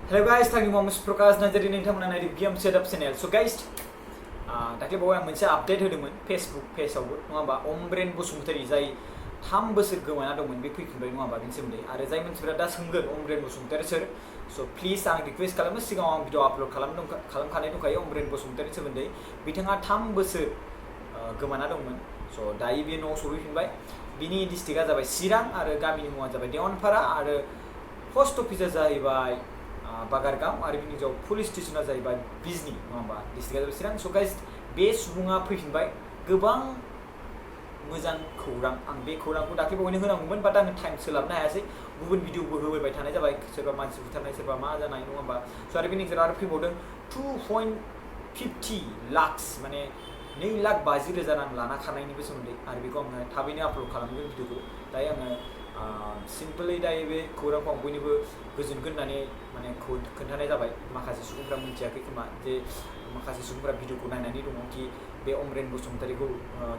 Hello guys, thank you Mr. Prakash Narzary नोंथांमोना नायदों game setup channel so guys दाख्लै बावै आं मोनसे आपडेट होदोंमोन फेसबुक पेजआवबो नङा होमबा अमरेन बसुमतारी जाय 3 बोसोर गोमाना दंमोन बे फैफिनबाय नङा होमबा बेनि सोमोन्दै आरो जाय मानसिफोरा दा सोंगोन अमरेन बसुमतारी सोर सो प्लिज आं रिक्वेस्ट खालामो सिगाङाव आं भिडिअ आपल'ड खालामखानाय दंखायो अमरेन बसुमतारी सोमोन्दै बिथाङा 3 बोसोर गोमाना दंमोन स दायो बे न'आव सफैफिनबाय बिनि डिस्ट्रिक्टआ जाबाय चिरां आरो गामिनि मुङा जाबाय देवानपारा आरो पोस्ट अफिसआ जाहैबाय बागारगाव आरो बिनि जाव पुलिस स्टेशना जाहैबाय बिजनी नङा होमबा डिस्ट्रिक्टआ जाबाय चिरां स गाइस बे सुबुङा फैफिनबाय गोबां मोजां खौरां आं बे खौरांखौ दाख्लै बावैनो होनांगौमोन बाट आङो टाइम सोलाबनो हायासै गुबुन भिडिअबो होबाय थानाय जाबाय सोरबा मानसि बुथारनाय सोरबा मा जानाय नङा होमबा स आरो बिनि गेजेराव आरो फैबावदों 2.50 लाख माने 2,50,000 रां लाना खारनायनिबो सोमोन्दै आरो बेखौ आङो थाबैनो आपल'ड खालामगोन भिडिअखौ दायो आङो सिम्पलै दायो बे खौरांखौ आं बयनिबो गोजोनगोन होननानै माने खोन्थानाय जाबाय माखासे सुबुंफ्रा मिथियाखै खोमा जे माखासे सुबुंफ्रा भिडिअखौ नायनानै दङ कि बे अमरेन बसुमतारीखौ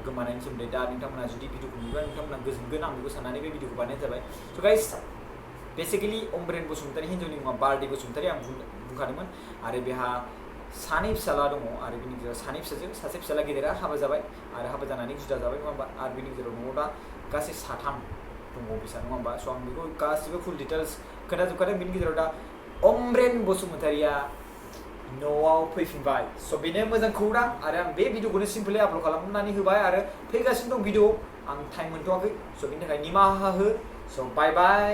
गोमानायनि सोमोन्दै दा नोंथांमोना जुदि भिडिअखौ नुयोब्ला नोंथांमोना गोजोनगोन आं बेखौ साननानै बे भिडिअखौ बानायनाय जाबाय स गाइस बेसिकेलि अमरेन बसुमतारी हिन्जावनि मुङा बारदे बसुमतारी आं बुंखादोंमोन आरो बेहा सानै फिसाला दङ आरो बिनि गेजेराव सानै फिसाजो सासे फिसाला गेदेरा हाबा जाबाय आरो हाबा जानानै जुदा जाबाय नङा होमबा आरो बिनि गेजेराव न'आव दा गासै 3 दङ बिसा नङा होमबा स आं बेखौ गासिबो फुल डिटेल्स खोन्थाजोबखादों बिनि गेजेराव दा अमरेन बसुमतारीया न'आव फैफिनबाय स बेनो मोजां खौरां आरो आं बे भिडिअखौनो सिम्पली आपल'ड खालामनानै होबाय आरो फैगासिनो दं भिडिअ आं टाइम मोनथ'वाखै स बेनि थाखाय निमाहा हो स बाय बाय